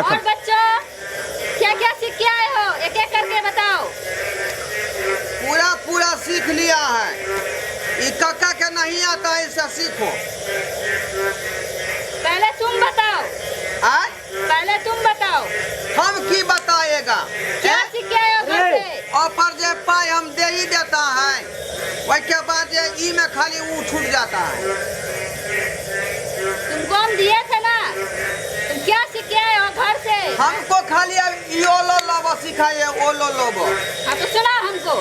और बच्चों, क्या क्या सीख के आए हो? एक एक करके बताओ। पूरा पूरा सीख लिया है। ई कक्का के नहीं आता है, इसे सीखो। पहले तुम बताओ। आय? पहले तुम बताओ। हम की बताएगा? क्या सीख के आए हो घर से? ऊपर जे पाई हम दे ही देता है, वही के बाद जे ई में खाली ऊ छूट जाता है। तुमको हम दिए थे ना, तुम क्या सीख के आए हो घर से? हमको खाली अब ई ओलो लोबो सिखाइए, ओलो लोबो। हाँ तो सुनाओ हमको।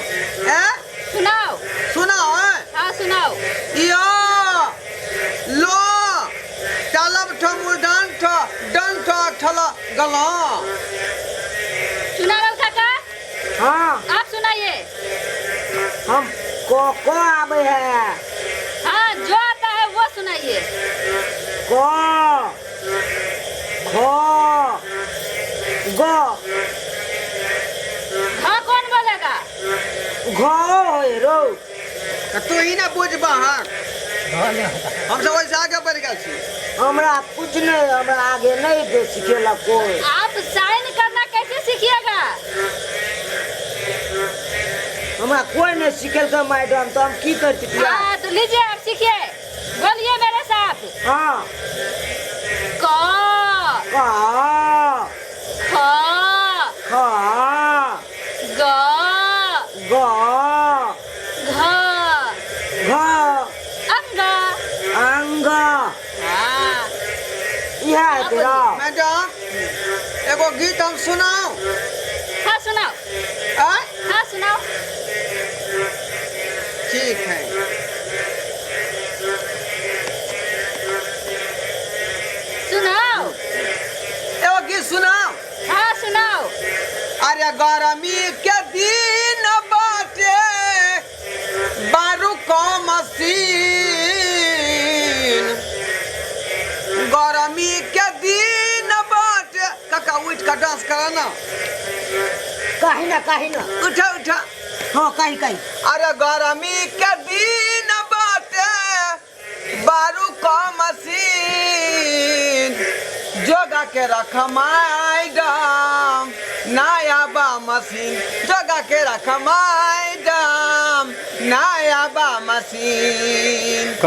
हैं? सुनाओ। सुनाओ, हैं? हाँ सुनाओ। यो लो टलब ठ मुर्दान ठ डन ठ ठल गलो। सुना रहा काका? हाँ। आप सुनाइए। हम को को आवे है। हाँ जो आता है वो सुनाइए। क ख ग। हाँ कौन बोलेगा? घ होय रो। तो तू ही ना बुझबा। हाँ हम सब वैसे आगे बढ़ गए छी। हमरा कुछ नहीं, हमरा आगे नहीं दे सिखेला कोई। आप साइन करना कैसे सीखिएगा? हमरा कोई नहीं सिखेलकै मैडम, तो हम की करती? हाँ तो लीजिए आप सीखिए, बोलिए मेरे साथ। हाँ। क क ख ख ग ग घ घ अंग अंग। हाँ। इएह हेतै र। मैडम एगो गीत हम सुनाऊ? हाँ सुनाओ। आय? हाँ सुनाओ। ठीक है। सुनाओ। एगो गीत सुनाऊ? हाँ सुनाओ। अरे गर्मी के दिन बाटे बारू को मशीन, गर्मी के दिन बाटे। काका उठ के डांस करा ना। कही ना, कही ना। उठा उठा। हाँ कही कही। अरे गर्मी के दिन बाटे बारू को मशीन, जोगा के रख मैडम नया बा मशीन, जोगा के रख मैडम नया बा मशीन।